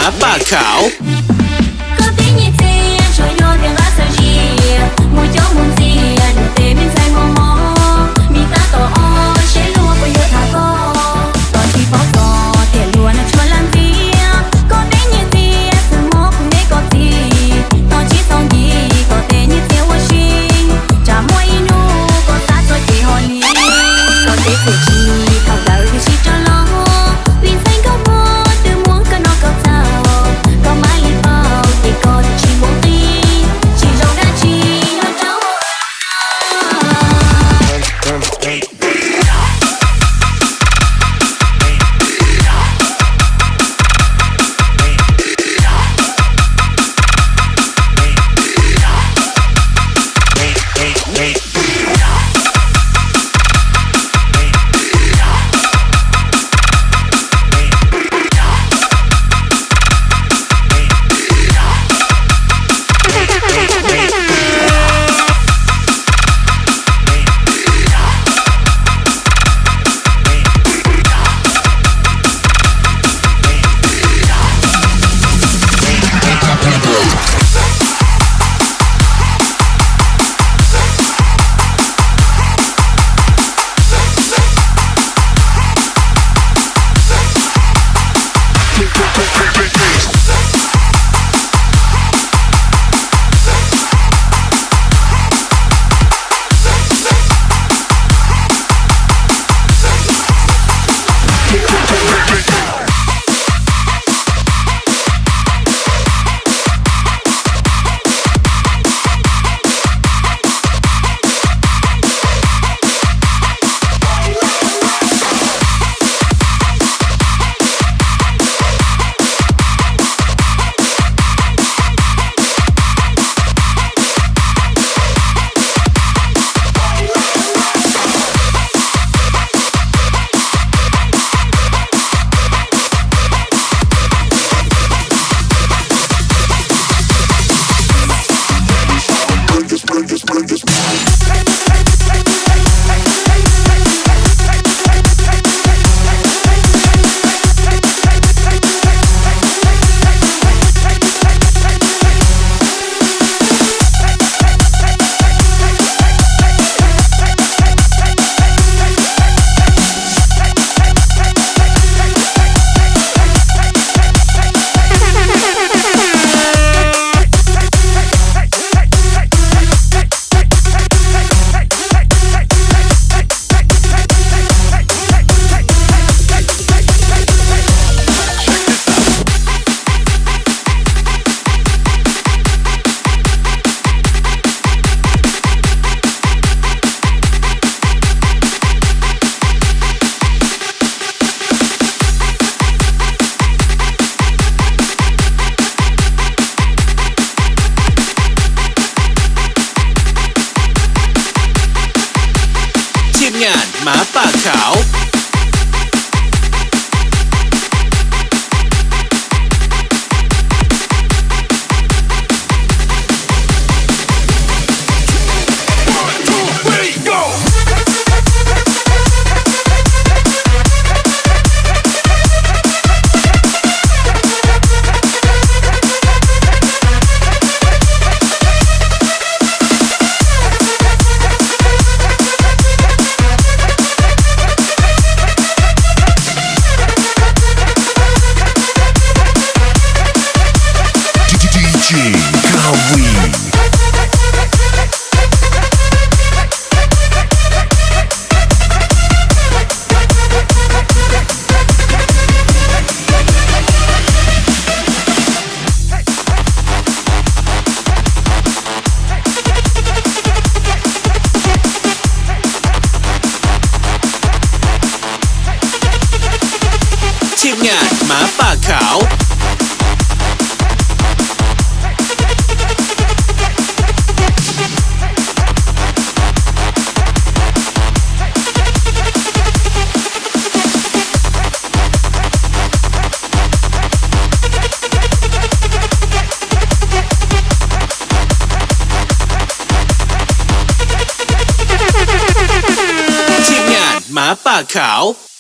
Mab Paj Khauv. Koj tib nyiam txias tsuas yog tias nqa xaws zias, mus coob mus ntxias nws tes me ntxhais mos mos, me tab tom ob seb luag puas yuav tham koj, tos tsis paub txog tias luag nws tshuav laj ntxias. Koj tib nyiam txias xwb mog kuv neb koj txiv, tos tsis txog ncig koj tes nyiam txias ua si, tsam muaj ib hnub koj xav txog ces ho li. Koj teb txhia tsis thaum ntawd twb sib rov los, vim ntxhais nkauj muag twb muab koj noj koj txaus, koj mam li paub ces koj twb tsis muaj nqis, tsis zoo dab tsi nyob rau Thib nyam Mab Paj Khauv. Thib nyam Mab Paj Khauv. Thib nyam Mab Paj Khauv.